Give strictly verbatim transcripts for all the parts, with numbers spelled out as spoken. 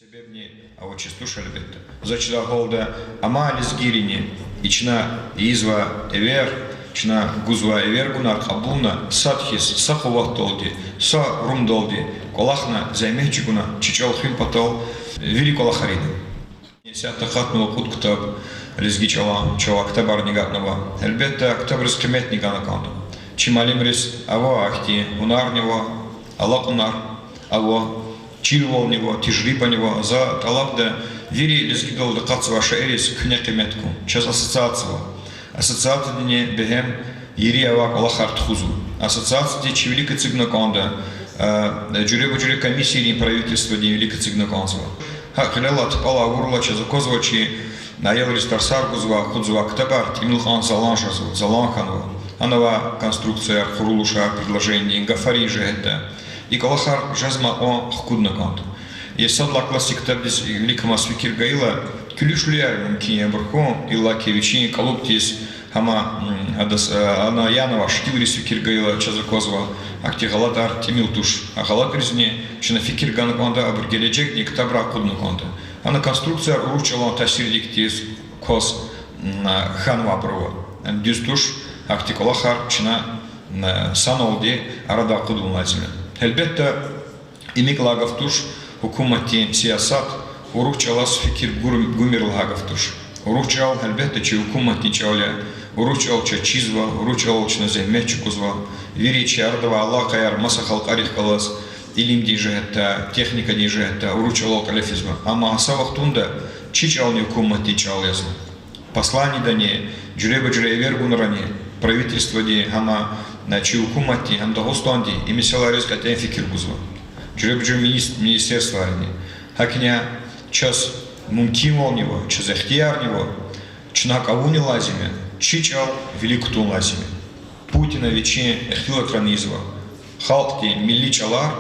Себебни авачиз туш, гьелбетда. За чизвай гьалда, амма лезгийрини и чна ийизвай эвер, чна гузвай эвергунар кьабулна, сад хьиз, са къуватдалди, са урумдалди кӀвалахна, зегьмет чӀугуна чи чӀал хуьн патал вири кӀвалахар ийида. Исятда акъатнава кьуд ктаб лезги чӀалан, чавай ктабарни агатнава. Гьелбетда, ктабриз къиметни гана кӀанда. Чи муаллимриз ава ахьтин гьунарни ава, алакьунар ава, чирвални ава, тежрибани ава. За тӀалабда вири лезгидалди акъатзавай шаирриз куьне къимет гун. Чаз ассоциация ава. Ассоциациядини бегьем ири авай кӀвалахар тухузва. Ассоциацияди чи вилик эцигна кӀанда, жуьреба-жуьре комиссийрин, правительстводин вилик эцигна кӀанзава. ГьакӀ гъилелай, тупӀалай авурла, чаз аквазва чи аялриз тарсар гузвай, акъудзавай ктабар тӀимил кьван залан жезва, залан хьанва. Гьана авай конструкцияяр, къурулушар, предложениедин, гафарин жигьетдай. И кӀвалахар жезмай кьван хкудна кӀанда. И сад лагьай классдин ктабдиз виликамаз фикир гайила, куьлуь-шуьлуьяр мумкин я абур хьун, иллаки вичин кӀалубдиз, гьама, гьадаз, ана янавай шикилриз фикир гайила, чаз аквазва, ахьтин гъалатӀар тӀимил туш. А гъалатӀризни чна фикир гана кӀанда, абур гележегдин ктабрай акъудна кӀанда. Гьана конструкцияяр урус чӀалан таъсирдик тир, кваз хьанвайбур ава. Дуьз туш, ахьтин кӀвалахар чна саналди арадай акъудун лазим я. Гьелбетда, им икӀ лагьай гаф туш, гьукуматдин сиясат урус чӀалаз фикир гур-, гумир лагьай гаф туш. Урус чӀал, гьелбетда, чи гьукуматдин чӀал я, урус чӀал чаз чизва, урус чӀалал чна зегьмет чӀугвазва, вири чи арадавай алакъаяр маса халкьарихъ галаз, илимдин жигьетдай, техникадин жигьетдай урус чӀалал кьиле физва. Амма са вахтунда чи чӀални гьукуматдин чӀал язва. Посланиедани, жуьреба-жуьре эвергунрани, правительстводин, гьама чи гьукуматдин, гьам Дагъустандин и месэлайриз кьетӀен фикир гузва. Жуьреба-жуьре министерствайрини. ГьакӀни чаз мумкинвални ава, чаз ихтиярни ава, чна гьакӀ авунни лазим я, чи чӀал вилик кутун лазим я. Путина вичин ихтилатрани ийизва: халкьдин милли чӀалар,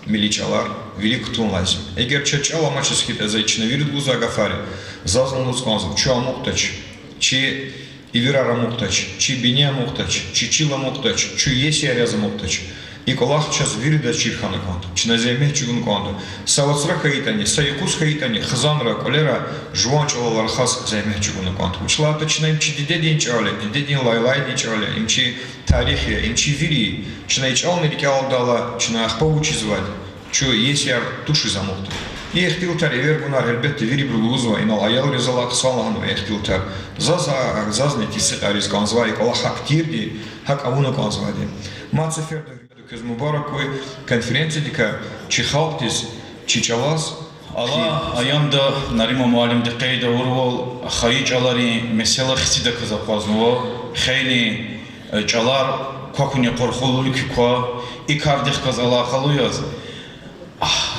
милли чӀалар вилик кутун лазим я. Эгер чаз чӀал амачиз хьайитӀа, за чна вирида лугьузвай гафар я, зазни лугьуз кӀанзава: чун амукьдач, чи ивирар амукьдач, чи бине амукьдач, чи чил амукьдач, чун иесияр яз амукьдач. И кӀвалах чаз виридаз чир хьана кӀанда, чна зегьмет чӀугуна кӀанда. Са вацра хьайитӀани, са юкъуз хьайитӀани, хизанра, кӀвалера жуван чӀалал рахаз зегьмет чӀугуна кӀанда. Вучиз лагьайтӀа чна, им чи дидедин чӀал я, дидедин лайлайдин чӀал я, им чи тарих я, им чи вири я. Чна и чӀални рикӀелдайла, чна ахпа вучизвайди я? Чун иесияр тушиз амукьда. И ихтилатар, эвергунар, гьелбетда, вирибуру лугьузва, инал аялриз алахъсан лагьанва ихтилатар. Заз, зазни тестикьариз кӀанзавай, и кӀвалах гьахъ тирди, гьакӀ авуна кӀанзавайди. Мад сеферда, гьуьрметлу, квез мубарак хьуй конференциядикай, чи халкьдиз, чи чӀалаз. Алай аямда Нариман муаллимди къейд авурвал, хайи чӀаларин месэла хцидаказ акъвазнава, хейлин чӀалар квахьуни къурхулуни ква, и кардихъ галаз алакъалу яз,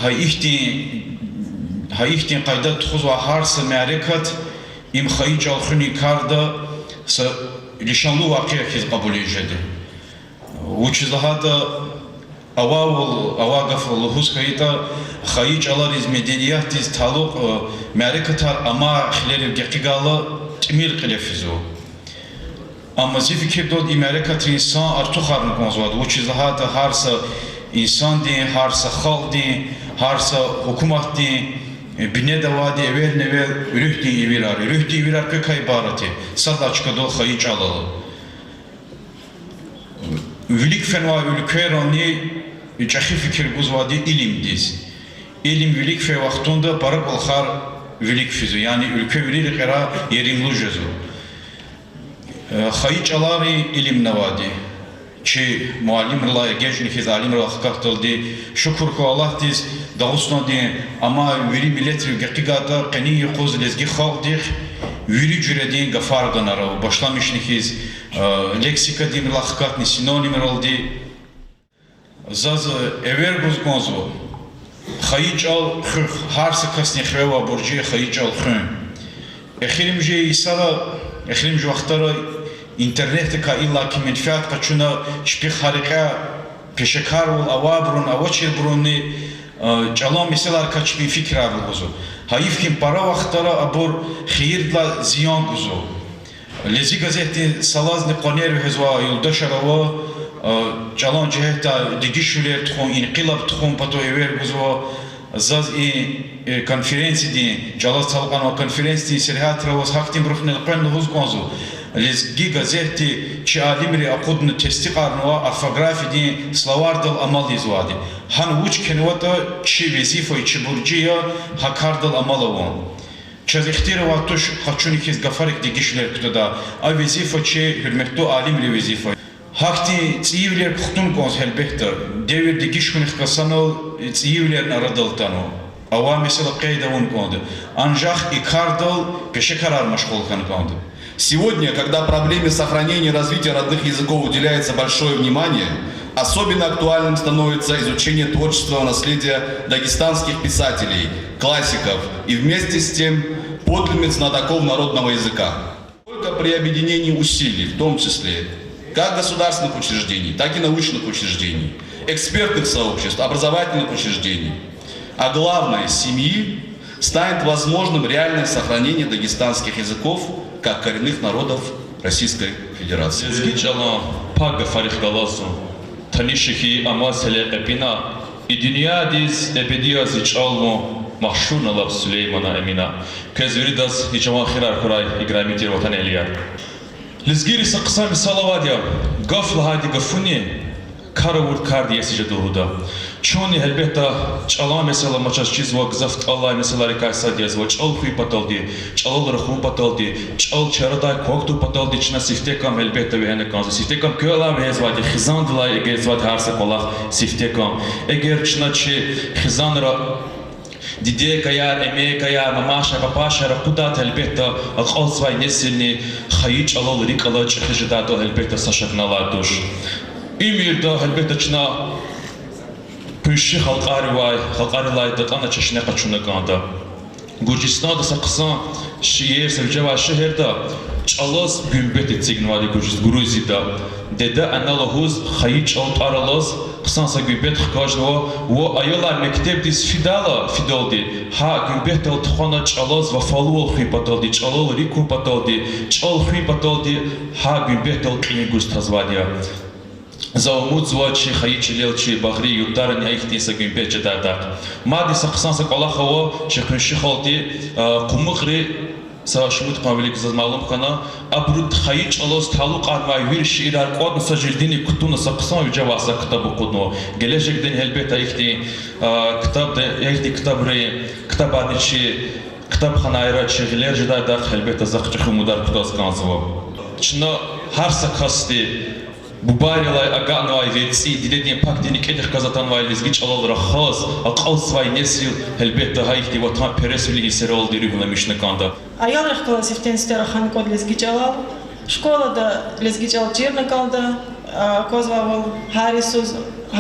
гьа ихьтин, гьа ихьтин къайдада тухузвай гьар са мярекат, им хайи чӀал хуьнин карда са лишанлу вакъиа хьиз кьабулиз жеди. Вучиз лагьайтӀа, авайвал, авай гаф лугьуз хьайитӀа, хайи чӀалариз, медениятдиз талукь мярекатар амай хилерив гекъигайла тӀимил кьиле физва. Амма зи фикирдалди, и мярекатрин сан артухарна кӀанзавайди, вучиз лагьайтӀа гьар са инсандин, гьар са халкьдин, гьар са гьукуматдин бинеда авайди эвелни-эвел руьгьдин ивирар я. Руьгьдин ивирар квекай ибарат я? Сад лагьай чкадал, хайи чӀалал. Вилик фенвай уьлквейрални чӀехи фикир гузвайди илимдиз. Илим вилик фейи вахтунда пара кӀвалахар вилик физва, яни уьлкве вири рекьера еримлу жезва. Хайи чӀаларин илимнавайди. Чи муаллимрилай, эгечӀна хьиз алимрилай хкатдалди, шукур хьуй Аллагьдиз, Дагъустандин амай вири миллетрив гекъигайтӀа, къенин юкъуз лезги халкьдихъ вири жуьредин гафар ганар ава, башламишна хьиз лексикадинрилай хкатна синонимралди. Заз эвер гуз кӀанзава хайи чӀал хуьх, гьар са касдин хиве авайбур жи хайи чӀал хуьн. Эхиримжи йисара, эхиримжи вахтара интернетдикай иллаки менфят къачуна, чпихъ гьа рекьяй пешекарвал авайбурун, авачирбурунни чӀалан месэлайрикай чпин фикирар лугьузва. Гьайиф хьи, пара вахтара абур хийирдилай зиян гузва. Лезги газетдин салазни къванер вегьезвай юлдашар ава, чӀалан жигьетдай дегишвилер тухун, инкъилаб тухун патал эвер гузва. Заз и, э, конференциядин, чӀалаз талукьарнавай конференциядин сергьятра аваз гьахьтинбурухъ элкъвена лугьуз кӀанзава: Лезги газетди чи алимри акъудна тестикьарнава орфографиядин словардал амал ийизвайди. Гьана вуч кхьенватӀа, чи везифа, чи буржи я гьа кардал амал авун. Чаз ихтияр авай туш къачуна хьиз гафарик дегишвилер кутада. А везифа чи гьуьрметлу алимрин везифа. Гьахьтин цӀийивилер кутун кӀанзава гьелбетда. Девир дегиш хьунихъ галаз санал цӀийивилерни арадал атанва. Авай месэла къейд авун кӀанда. Анжах и кардал пешекарар машгъул хьана кӀанда. Сегодня, когда проблеме сохранения и развития родных языков уделяется большое внимание, особенно актуальным становится изучение творческого наследия дагестанских писателей, классиков и вместе с тем подлинных знатоков народного языка. Только при объединении усилий, в том числе как государственных учреждений, так и научных учреждений, экспертных сообществ, образовательных учреждений, а главное, семьи, станет возможным реальное сохранение дагестанских языков как коренных народов Российской Федерации. Лезги чӀалан пак гафарихъ галаз зун таниш я хьи, амаз гьеле кьепӀина: и дуьньядиз эбеди яз и чӀал вун, машгьурна лап Сулеймана, Эмина. Квез виридаз и жаван хийирар хьурай, играми тир ватанэгьлияр. Лезгийриз са хъсан мисал авайди я: гаф лагьайди гафуни, кар авур карди иеси жеда лугьуда. Чунни, гьелбетда, чӀалан месэла ма чаз чизва, гзаф тӀалай месэлайрикай сад язва: чӀал хуьн паталди, чӀалал рахун паталди, чӀал чи арадай квахьун паталди чна сифте кам, гьелбетда, вегьена кӀанзава. Сифте кам квелай вегьезвайди, хизандилай эгечӀзавайди гьар са кӀвалах сифте кам. Эгер чна чи хизанра дидейрикай, эмейрикай, мамайрикай, папайрикай акъудайтӀа, гьелбетда, акьалтзавай несилни хайи чӀалал рикӀ алаз чӀехи жедайдал, гьелбетда, са шакни алай туш. Уьмуьрда, гьелбетда, чна къунши халкьаривай, халкьарилай датӀана чешне къачуна кӀанда. Гуржистанда са хъсан шегьер, са вижевай шегьерда, чӀалаз гуьмбет эцигнавайди Гуржи-, Грузияда. Деде-ана лугьуз хайи чӀал тӀвар алаз хъсан са гуьмбет хкажнава ва аялар мектебдиз фидайла, фидалди гьа гуьмбетдал тухвана чӀалаз вафалувал хуьн паталди, чӀалал рикӀ кьун паталди, чӀал хуьн паталди гьа гуьмбетдал кьин гуз тазвайди я. За умудзава, чи хайи чилел, чи багъри юртарани гьа ихьтин са гуьмбет жедайдахъ. Мад са хъсан са кӀвалах ава, чи къунши халкьди, а, къумукьри, са шумуд къван вилик заз малум хьана, абуру хайи чӀалаз талукьарнавай вири шиирар кӀватӀна са жилдиник кутуна, са хъсан вижевай са ктаб акъуднава. Гележегдани, гьелбетда, ихьтин, а, ктабда, ихьтин ктабри, ктабарни чи ктабханайра чи гъилер жедайдахъ, гьелбетда, захъ чӀехи умудар кутаз кӀанзава. Чна гьар са касди бубайрилай агакьнавай верцӀи, дидедин пак дидедин кьилихъ галаз атанвай лезги чӀалал рахаз, акьалтзавай несил, гьелбетда, гьа ихьтин ватанпересвилин гьиссералди руьгьламишна кӀанда. Аялрихъ галаз сифтени-сифте рахана кӀанда лезги чӀалал, школада лезги чӀал чирна кӀанда, а, аквазвайвал гьар йисуз, гьа